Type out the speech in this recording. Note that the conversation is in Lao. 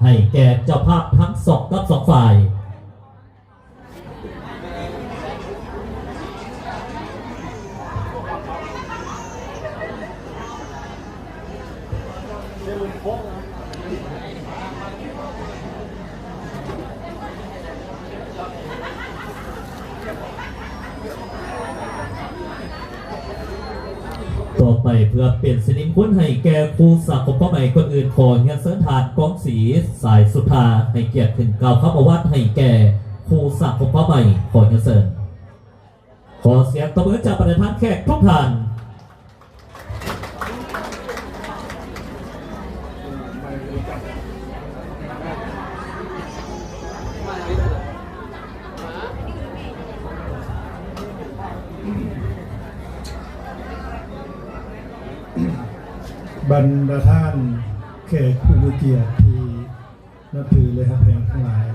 ໃຫ້ແກ່ເຈົ້າພາບທັງສອງ ທັງສອງຝ່າຍ. ຕໍ່ໄປເພື່ອເປັນສິລິມຸງຄຸນໃຫ້ແກ່ຄູ່ສ້າງຄວາມໝາຍຄົນອື່ນ ຂໍຮຽນເຊີນທ່ານກອງສີສາຍສຸດທາ ໃຫ້ກຽດຂຶ້ນກ່າວຄຳອາວາດໃຫ້ແກ່ຄູ່ສ້າງຄວາມໝາຍ ຂໍຮຽນເຊີນ. ຂໍສຽງຕົບມືຈາກບັນດາທ່ານແຂກທຸກທ່ານ. ບັນດາທ່ານແຂກຜູ້ມີກຽດທີ່ນັບຖື ແລະ ຮັກແພງທັງຫຼາຍ,